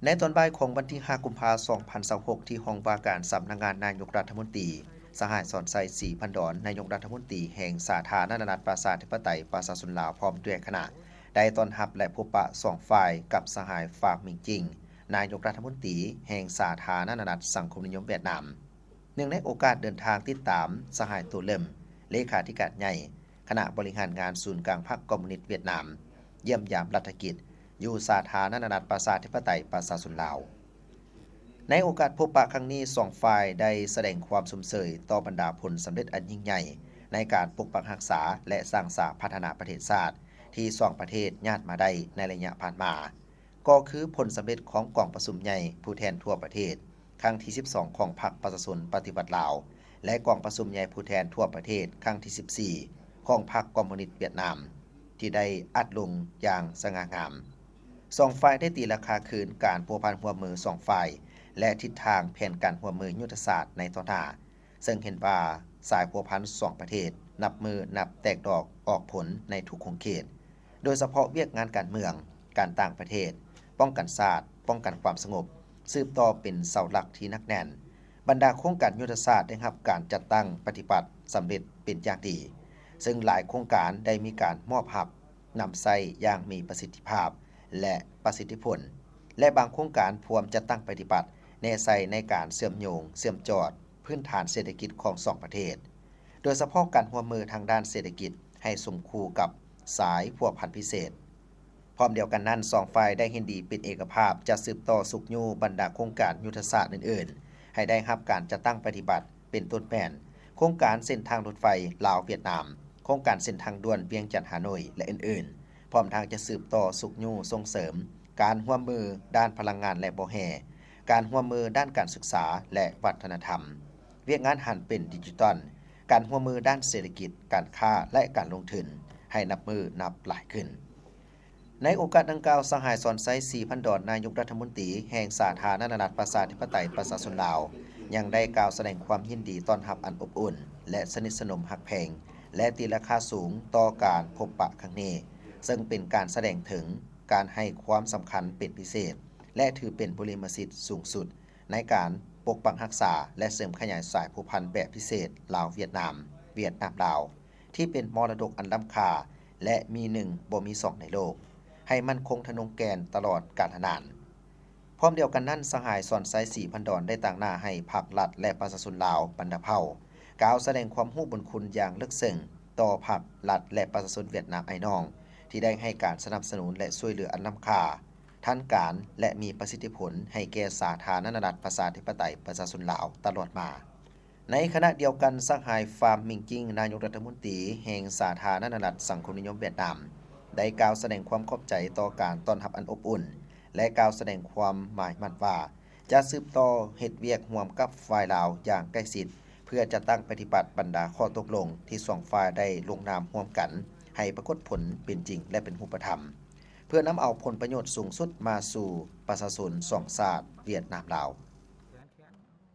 ໃນຕອນບ່າຍຂອງວັນທີຫ້າ ກຸມພາ ສອງພັນຊາວຫົກ ທີ່ຫ້ອງວ່າການສຳນັກງານນາຍົກລັດຖະມົນຕີ, ສະຫາຍ ສອນໄຊ ສີພັນດອນ ນາຍົກລັດຖະມົນຕີແຫ່ງສາທາລະນະລັດປະຊາທິປະໄຕປະຊາຊົນລາວ ພ້ອມດ້ວຍຄະນະ ໄດ້ຕ້ອນຮັບ ແລະ ພົບປະສອງຝ່າຍກັບສະຫາຍ ຟາມ ມິງຈິງ ນາຍົກລັດຖະມົນຕີແຫ່ງສາທາລະນະລັດສັງຄົມນິຍົມຫວຽດນາມ. ເນື່ອງໃນໂອກາດເດີນທາງຕິດຕາມ ສະຫາຍ ໂຕເລິມ ເລຂາທິການໃຫຍ່ ຄະນະບໍລິຫານງານສູນກາງພັກຄອມມູນິດຫວຽດນາມ ຢ້ຽມຢາມລັດຖະກິດຢູ່ສາທາລະນະລັດປະຊາທິປະໄຕປະຊາຊົນລາວ. ໃນໂອກາດພົບປະຄັ້ງນີ້, ສອງຝ່າຍໄດ້ສະແດງຄວາມຊົມເຊີຍຕໍ່ບັນດາຜົນສຳເລັດອັນຍິ່ງໃຫຍ່ໃນການປົກປັກຮັກສາ ແລະ ສ້າງສາພັດທະນາປະເທດຊາດ ທີ່ສອງປະເທດຍາດມາໄດ້ໃນໄລຍະຜ່ານມາ, ກໍຄືຜົນສຳເລັດຂອງກອງປະຊຸມໃຫຍ່ຜູ້ແທນທົ່ວປະເທດ ຄັ້ງທີສິບສອງ ຂອງພັກປະຊາຊົນປະຕິວັດລາວ ແລະ ກອງປະຊຸມໃຫຍ່ຜູ້ແທນທົ່ວປະເທດ ຄັ້ງທີສິບສີ່ ຂອງພັກຄອມມູນິດຫວຽດນາມ ທີ່ໄດ້ອັດລົງຢ່າງສະຫງ່າງາມ. ສອງຝ່າຍໄດ້ຕີລາຄາຄືນການພົວພັນຮ່ວມມືສອງຝ່າຍ ແລະ ທິດທາງແຜນການຮ່ວມມືຍຸດທະສາດໃນຕໍ່ໜ້າ, ເຊິ່ງເຫັນວ່າສາຍພົວພັນສອງປະເທດນັບມື້ນັບແຕກດອກອອກຜົນໃນທຸກຂົງເຂດ, ໂດຍສະເພາະວຽກງານການເມືອງ, ການຕ່າງປະເທດ, ປ້ອງກັນຊາດ, ປ້ອງກັນຄວາມສະຫງົບ ສືບຕໍ່ເປັນເສົາຫຼັກທີ່ໜັກແໜ້ນ. ບັນດາໂຄງການຍຸດທະສາດໄດ້ຮັບການຈັດຕັ້ງປະຕິບັດສຳເລັດເປັນຢ່າງດີ, ເຊິ່ງຫຼາຍໂຄງການໄດ້ມີການມອບຮັບນຳໃຊ້ຢ່າງມີປະສິດທິພາບ ແລະ ປະສິດທິຜົນ ແລະ ບາງໂຄງການພວມຈັດຕັ້ງປະຕິບັດແນໃສ່ໃນການເຊື່ອມໂຍງ, ເຊື່ອມຈອດພື້ນຖານເສດຖະກິດຂອງສອງປະເທດ, ໂດຍສະເພາະການຮ່ວມມືທາງດ້ານເສດຖະກິດໃຫ້ສົມຄູ່ກັບສາຍພົວພັນພິເສດ. ພ້ອມດຽວກັນນັ້ນ, ສອງຝ່າຍໄດ້ເຫັນດີເປັນເອກະພາບຈະສືບຕໍ່ຊຸກຍູ້ບັນດາໂຄງການຍຸດທະສາດອື່ນໆ ໃຫ້ໄດ້ຮັບການຈັດຕັ້ງປະຕິບັດ ເປັນຕົ້ນແມ່ນ ໂຄງການເສັ້ນທາງລົດໄຟລາວ-ຫວຽດນາມ, ໂຄງການເສັ້ນທາງດ່ວນວຽງຈັນ-ຮ່າໂນ້ຍ ແລະ ອື່ນໆ, ພ້ອມທັງຈະສືບຕໍ່ຊຸກຍູ້ສົ່ງເສີມການຮ່ວມມືດ້ານພະລັງງານ ແລະ ບໍ່ແຮ່, ການຮ່ວມມືດ້ານການສຶກສາ ແລະ ວັດທະນະທຳ, ວຽກງານຫັນເປັນດິຈິຕອນ, ການຮ່ວມມືດ້ານເສດຖະກິດ, ການຄ້າ ແລະ ການລົງທຶນ ໃຫ້ນັບມື້ນັບຫຼາຍຂຶ້ນ. ໃນໂອກາດດັ່ງກ່າວ, ສະຫາຍ ສອນໄຊ ສີພັນດອນ ນາຍົກລັດຖະມົນຕີແຫ່ງສາທາລະນະລັດປະຊາທິປະໄຕປະຊາຊົນລາວ ຍັງໄດ້ກ່າວສະແດງຄວາມຍິນດີຕ້ອນຮັບອັນອົບອຸ່ນ ແລະ ສະໜິດສະໜົມຮັກແພງ ແລະ ຕີລາຄາສູງຕໍ່ການພົບປະຄັ້ງນີ້, ເຊິ່ງເປັນການສະແດງເຖິງການໃຫ້ຄວາມສຳຄັນເປັນພິເສດ ແລະ ຖືເປັນບຸລິມະສິດສູງສຸດໃນການປົກປັກຮັກສາ ແລະ ເສີມຂະຫຍາຍສາຍພົວພັນແບບພິເສດລາວ-ຫວຽດນາມ, ຫວຽດນາມ-ລາວ ທີ່ເປັນມໍລະດົກອັນລ້ຳຄ່າ ແລະ ມີໜຶ່ງບໍ່ມີສອງໃນໂລກ ໃຫ້ໝັ້ນຄົງທະນົງແກ່ນຕະຫຼອດການນານ. ພ້ອມດຽວກັນນັ້ນ, ສະຫາຍ ສອນໄຊ ສີພັນດອນ ໄດ້ຕາງໜ້າໃຫ້ພັກລັດ ແລະ ປະຊາຊົນລາວບັນດາເຜົ່າ ກ່າວສະແດງຄວາມຮູ້ບຸນຄຸນຢ່າງເລິກເຊິ່ງຕໍ່ພັກລັດ ແລະ ປະຊາຊົນຫວຽດນາມອ້າຍນ້ອງ ທີ່ໄດ້ໃຫ້ການສະໜັບສະໜູນ ແລະ ຊ່ວຍເຫຼືອອັນລ້ຳຄ່າ, ທັນການ ແລະ ມີປະສິດທິຜົນໃຫ້ແກ່ສາທາລະນະລັດປະຊາທິປະໄຕປະຊາຊົນລາວຕະຫຼອດມາ. ໃນຂະນະດຽວກັນ, ສະຫາຍ ຟາມ ມິງຈິງ ນາຍົກລັດຖະມົນຕີແຫ່ງສາທາລະນະລັດສັງຄົມນິຍົມຫວຽດນາມ ໄດ້ກ່າວສະແດງຄວາມຂອບໃຈຕໍ່ການຕ້ອນຮັບອັນອົບອຸ່ນ ແລະ ກ່າວສະແດງຄວາມໝາຍໝັ້ນວ່າ ຈະສືບຕໍ່ເຮັດວຽກຮ່ວມກັບຝ່າຍລາວຢ່າງໃກ້ຊິດ ເພື່ອຈັດຕັ້ງປະຕິບັດບັນດາຂໍ້ຕົກລົງທີ່ສອງຝ່າຍໄດ້ລົງນາມຮ່ວມກັນ ໃຫ້ປາກົດຜົນເປັນຈິງ ແລະ ເປັນຮູບປະທຳ, ເພື່ອນຳເອົາຜົນປະໂຫຍດສູງສຸດມາສູ່ປະຊາຊົນສອງຊາດຫວຽດນາມ-ລາວ.